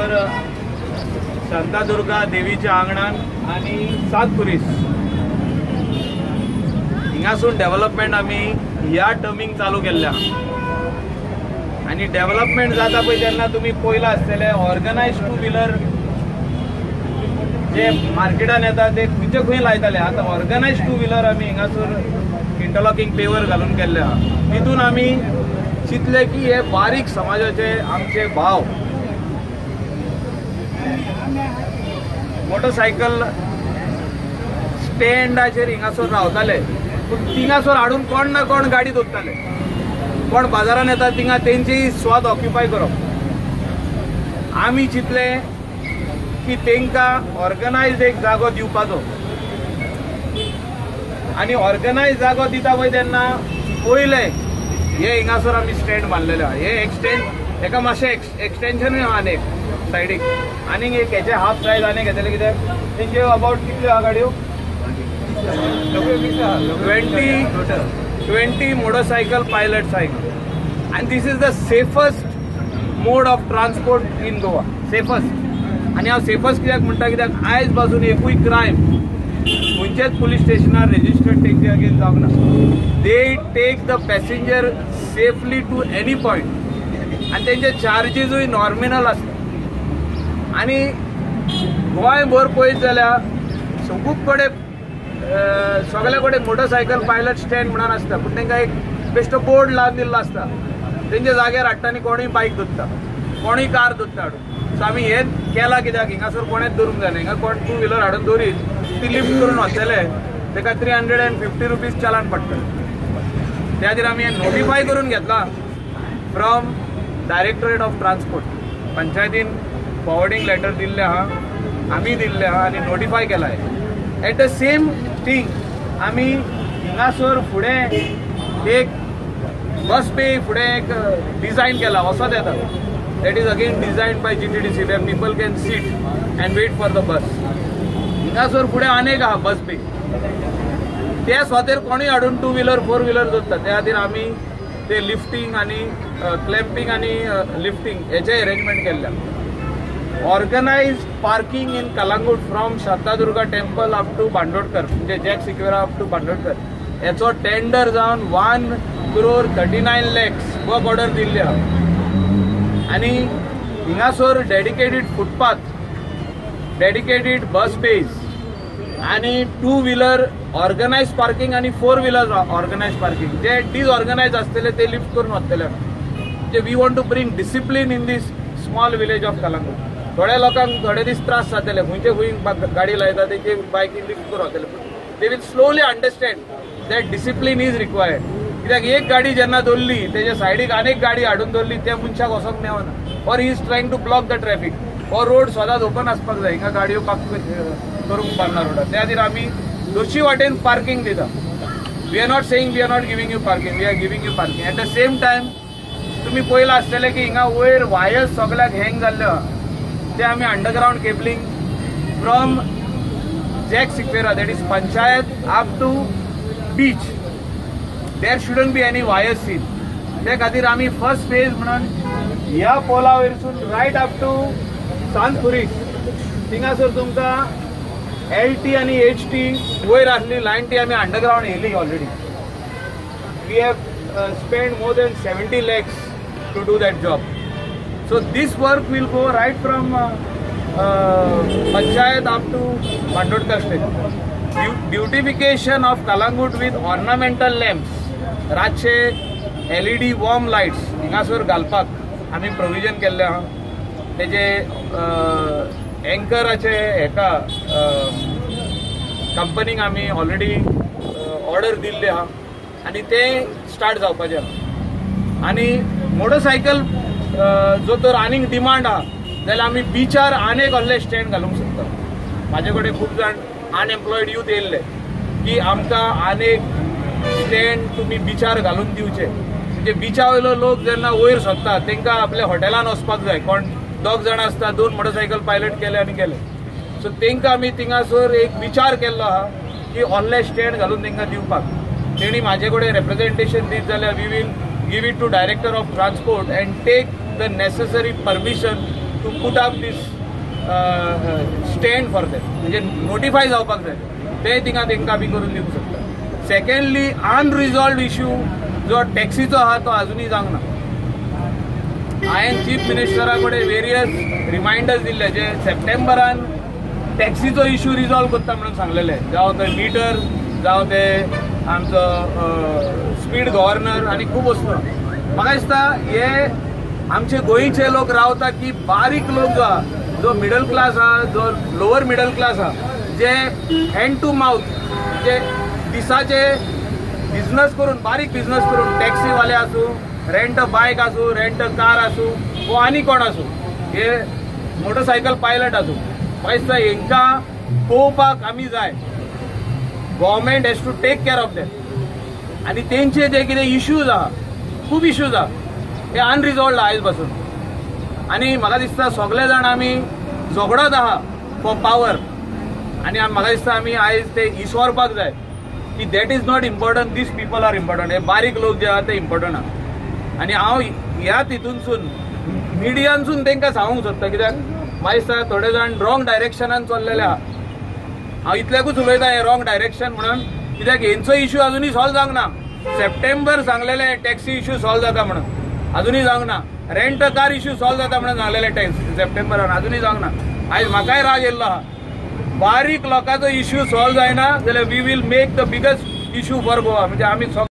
हिंगासर शांतादुर्गा देवीच्या आंगणान आनी सात पुरीस हिंगासून डेव्हलपमेंट आमी ह्या टर्मींग चालू केल्ल्या आनी डेव्हलपमेंट जाता पळय तेन्ना तुमी पळयलां आसतलें ऑर्गनायज टू व्हिलर जे मार्केटान येता ते खंयचे खंय लायताले. आतां ऑर्गनायज टू व्हिलर आमी हिंगासर इंटरलॉकिंग पेवर घालून केल्ले आहा. तितून आमी चिंतले की हे बारीक समाजाचे आमचे भाव मोटरसायकल स्टँडाचेर हिंगासर रावताले, पूण थिंगासर हाडून कोण ना कोण गाडी दवरताले, कोण बाजारान येता थिंगा तेंची स्वाद ऑक्युपाय करप. आमी चिंतले की तांकां ऑर्गनायज एक जागो दिवपाचो आनी ऑर्गनायज जागो दिता पळय तेन्ना पयलें हे हिंगासर आमी स्टँड बांदलेले आहा. हे एक स्टँड हेका मातशें एक्सटेंशनूय आहा आनी एक सायडीक आनीक एक हेचे हाफ सायज आनीक घेतले कित्याक तेंचे अबावट कितल्यो आहा गाडयो 20 motorcycle pilot cycle आनी this is the safest mode of transport in Goa. Safest. आनी हांव सेफस्ट कित्याक म्हणटा कित्याक आयज पासून एकूय क्रायम खंयच्याच पुलीस स्टेशनार रेजिस्टर्ड तेंचे अगेन्स्ट जावंक ना. They take the passenger safely to any point आनी तेंचे चार्जीसूय नॉर्मिनल आसता. आनी गोंयभर पळयत जाल्यार सगूच कडेन सगळे कडेन मोटरसायकल पायलट स्टँड म्हणून आसता, पूण तांकां एक बेश्टो बोर्ड लावन दिल्लो आसता. तेंच्या जाग्यार हाडटा आनी कोणूय बायक दवरता, कोणूय कार दवरता हाडून. सो आमी हें केलां कित्याक हिंगासर कोणेच दवरूंक जायना. हिंगा कोण टू व्हिलर हाडून दवरीत ती लिफ्ट करून वतले ताका 350 रुपीज चलान पडटलें. त्या खातीर आमी हें नोटिफाय करून घेतलां फ्रॉम डायरेक्टरेट ऑफ ट्रान्सपोर्ट. पंचायतीन फॉवर्डींग लेटर दिल्लें आहा, आमी दिल्लें आहा आनी नोटिफाय केलां. एट the same thing आमी हिंगासर फुडें एक बस पे फुडें एक डिजायन केला वचत येता. That is again design by GTDC where people can sit and wait for the bus. हिंगासर फुडें आनेक आहा बस पे, त्या सुवातेर कोणूय हाडून टू व्हिलर फोर व्हिलर दवरता. त्या खातीर आमी ते लिफ्टींग आनी क्लॅम्पींग आनी लिफ्टींग हेचें एरेंजमेंट केल्लें. Organise parking in Calangute from Shantadurga temple up to Bandodkar म्हणजे Jack Sequeira up to Bandodkar हेचो टेंडर जावन 1,39,00,000 वर्क ऑर्डर दिल्ली आहा. आनी हिंगासर dedicated footpath, dedicated bus bays आनी टू व्हिलर ऑर्गनायज पार्किंग आनी फोर व्हिलर ऑर्गनायज पार्किंग जे डिसऑर्गनायज आसतले ते lift करून वतले. म्हणजे we want to bring discipline in this small village of Calangute. थोड्या लोकांक थोडे दीस त्रास जातले, खंयचे खंय गाडी लायता तेंचे बायकी लिफ्ट करून वतले. They will slowly understand that discipline is required. कित्याक एक गाडी जेन्ना दवरली तेज्या सायडीक आनीक गाडी हाडून दवरली त्या मनशाक वचोंक मेळना, or he is trying to block the traffic. हो रोड सदांच ओपन आसपाक जाय, हिंगा गाडयो पार्क करूंक पारना रोडार. त्या खातीर आमी दोशी वाटेन पार्किंग दिता. We are not saying we are not giving you parking, we are giving you parking. At the same time तुमी पळयलां आसतलें की हिंगा वयर वायर्स सगळ्याक हँग जाल्ल्यो आहा. ते आमी underground cabling from Jack Sequeira that is panchayat up to beach there shouldn't be any wire seen. ते खातीर आमी फर्स्ट फेज म्हणून ह्या पोला वयरसून रायट अप टू सांत खुरीस थिंगासर तुमकां LT आनी HT वयर आसली लायन ती आमी अंडरग्रावंड येयली already. We have spend more than 70 lakhs to do that job. So this work will go right from panchayat up to Bandodkar station. Beautification of Calangute with ornamental lamps, रातचे LED warm lights हिंगासर घालपाक आमी provision केल्लें आहा. तेजे एंकराचे हेका कंपनीक आमी already order दिल्ली आहा आनी ते स्टार्ट जावपाचें आहा. आनी मोटरसायकल जो तर आनीक डिमांड आहा जाल्यार आमी बिचार आनीक व्हडले स्टँड घालूंक शकता. म्हाजे कडेन खूब जाण अनएम्प्लॉयड यूथ येयल्ले की आमकां आनीक स्टँड तुमी बिचार घालून दिवचे. म्हणजे बिचा वयलो लोक जेन्ना वयर सरता तांकां आपल्या हॉटेलान वचपाक जाय. कोण दोग जाणां आसता, दोन मोटरसायकल पायलट केले आनी गेले. सो तांकां आमी थिंगासर एक विचार केल्लो आहा की ऑनलायन स्टँड घालून तांकां दिवपाक. तेणी म्हाजे कडेन रेप्रेजेंटेशन दीत जाल्यार we will give it to director of transport and take the necessary permission to put up this stand for them. म्हणजे नोटिफाय जावपाक जाय, ते थिंगा तांकां बी करून दिवंक शकता. सेकंडली, अनरिजॉल्व इश्यू जो टॅक्सीचो आहा तो अजुनूय जावंक ना. हांवें चीफ मिनिस्टरा कडेन वेरियस रिमायंडर्स दिल्ले जे सप्टेंबरान टॅक्सीचो इश्यू रिजॉल्व करता म्हणून सांगलेले, जावं ते मिटर, जावं ते आमचो स्पीड गव्हर्नर आनी खूब वस्तू. म्हाका दिसता हे आमचे गोंयचे लोक रावता की बारीक लोक जो आहा, जो मिडल क्लास आहा, जो लोअर मिडल क्लास आहा, जे हँड टू माउथ, जे दिसाचे बिजनस करून, बारीक बिजनस करून, टॅक्सीवाले आसूं, रेंट बायक आसूं, रेंट कार आसूं, वो आनी कोण आसूं, हे मोटरसायकल पायलट आसूं, म्हाका दिसता हेंकां पळोवपाक आमी जाय. Government has to take care of them. आनी तेंचे जे कितें इश्यूज आहा, खूब इश्यूज आहा, ते अनरिजॉल्ड आयज पासून. आनी म्हाका दिसता सगळे जाण आमी झगडत आहा फॉर पावर. आनी म्हाका दिसता आमी आयज ते इसोरपाक जाय की that is not important, these people are important. हे बारीक लोक जे आहा ते इम्पॉर्टंट आहा. आनी हांव ह्या तितूनसून मिडियानसून तांकां सांगूंक सोदता, कित्याक म्हाका दिसता थोडे जाण रॉंग डायरेक्शनान चल्लेले आहा. हांव इतल्याकूच उलयता हें रॉंग डायरेक्शन म्हणून, कित्याक हेंचो इश्यू अजुनूय सॉल्व जावंक ना. सप्टेंबर सांगलेले टॅक्सी इश्यू सॉल्व जाता म्हणून, अजुनूय जावंक ना. रेंट कार इश्यू सॉल्व जाता म्हणून सांगलेले टॅक्स सप्टेंबरान, अजुनूय जावंक ना. आयज म्हाकाय राग येयल्लो आहा. बारीक लोकांचो इश्यू सॉल्व जायना जाल्यार we will make the biggest issue for Goa. म्हणजे आमी